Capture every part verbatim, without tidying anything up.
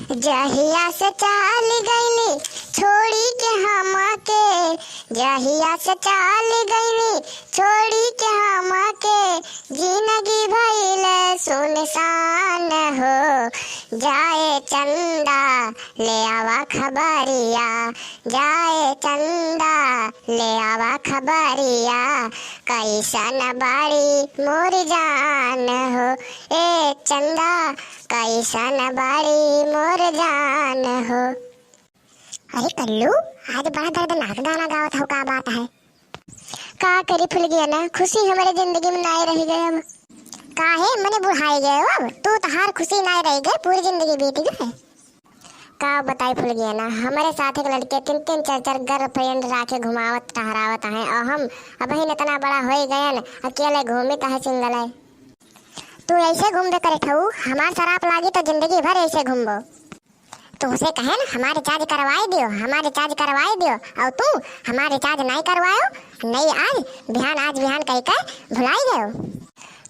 जहिया से चल गईली छोड़ी के हमके, जहिया से चल गईली छोड़ी के हमके, जिंदगी भइल सुनसान हो। जाए चंदा ले आवा खबरिया, जाए चंदा ले आवा खबरिया, कैसन बाड़ी मोर जान हो। ए चंदा, कैसन बाड़ी मोर जान हो। अरे कल्लू, आज बड़ा दर्दनाक गाना गावत हो, का बात है? का करी फुलगेना, खुशी हमरे जिंदगी में नाय रह गए अब। काहे मने बुढ़ाई गए हो अब? तू तहार खुशी नाय रह गए, पूरी जिंदगी बीत गए। का बताई फुलगेना, हमरे साथ एक लड़के तीन तीन चार चार गर्लफ्रेंड राखे घुमावत टहरावत हैं, और हम अबहिन इतना बड़ा होई गयन, अकेले घूमित है सिंगल है। तू ऐसे घूमबे करे ठऊ, हमार शराब लागी तो जिंदगी भर ऐसे घूमबो। तुहसे कहे न हमार रिचार्ज करवाए दियो, हमार रिचार्ज करवाए दियो, और तू हमार रिचार्ज नहीं करवायो, नहीं आज बिहान, आज बिहान कह के भुलाई गयो।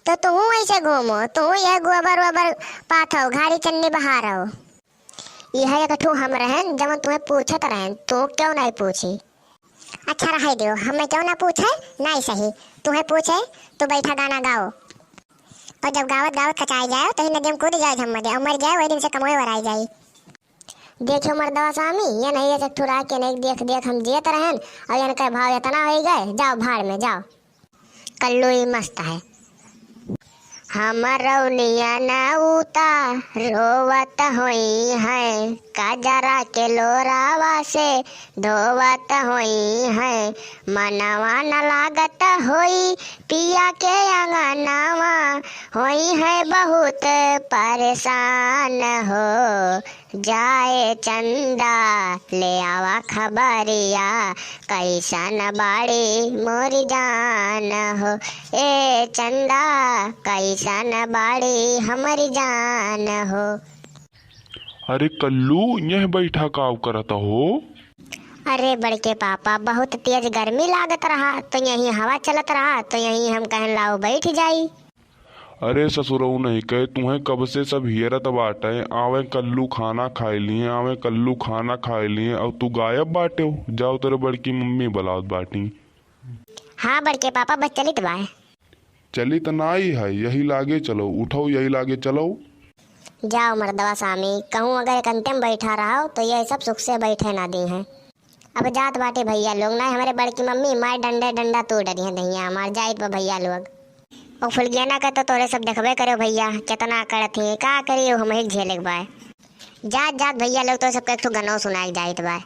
तो तू ऐसे घूमो, तू यह गोबर वोबर पाथो, घाड़ी चन्नी बहारो। यह एक ठू हम रहन, जवन तुम्हें पूछत रहन, तू क्यों नहीं पूछी? अच्छा रहे दियो, हमें क्यों ना पूछे, नहीं सही, तुम्हें पूछे, तू बैठा गाना गाओ। और जब गावत गावत कचाई जाए, तो ही नदी में कूद जाए झम्मा दे, और मर जाए, वही दिन से कमोए वराई जाई। देखियो मर्दवा स्वामी, ये नहीं एक ठुरा के नहीं देख देख हम जियत रहन, और इनका भाव इतना हो गए, जाओ भाड़ में जाओ। कल्लू ही मस्त है। हमरौनिया न उता रोवत होई है, कजरा के लोरावा से धोवत होई है, मनवा न लागत होई पिया के अंगनवा, होई है बहुत परेशान हो। जाए चंदा ले आवा खबरिया, कैसन बाड़ी मोरी जान हो। ए चंदा, कैसन बाड़ी हमरी जान हो। अरे कल्लू, यह बैठा काव करत हो? अरे बड़के पापा, बहुत तेज गर्मी लागत रहा, तो यहीं हवा चलत रहा, तो यहीं हम कहन लाओ बैठ जाई। अरे ससुरऊ नहीं कहे, तुहें कब से सब हियरत बाटे, आवे कल्लू खाना खाए लिए, आवे कल्लू खाना खाए लिए, और तू गायब बाटे हो। जाओ, तेरे बड़की मम्मी बुलावत बाटी। हाँ बड़के पापा, बस चलित बाय। चलित नाई है, यही लागे चलो, उठो, यही लागे चलो। जाओ मर्दवा स्वामी, कहूँ अगर एक अंतिम बैठा रहो तो ये सब सुख से बैठे ना दी हैं। अब जात बाटे भैया लोग, ना हमरे बड़की मम्मी मार डंडे डंडा तोड़ डरिहैं दहिया हमार, जाइत बा भैया लोग। ओ फुलगेना का तो तोरे सब देखबे करो भैया, केतना करत ही, का करी, हम ही झेले के बाय। जात जात भैया लोग तो सबके एक ठो गनो सुनाए जाइत बाय।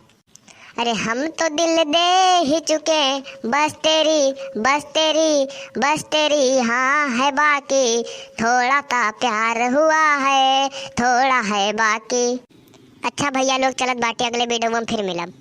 अरे हम तो दिल दे ही चुके, बस तेरी, बस तेरी, बस तेरी हाँ है बाकी, थोड़ा का प्यार हुआ है, थोड़ा है बाकी। अच्छा भैया लोग, चलत बाटे, अगले वीडियो में फिर मिलब।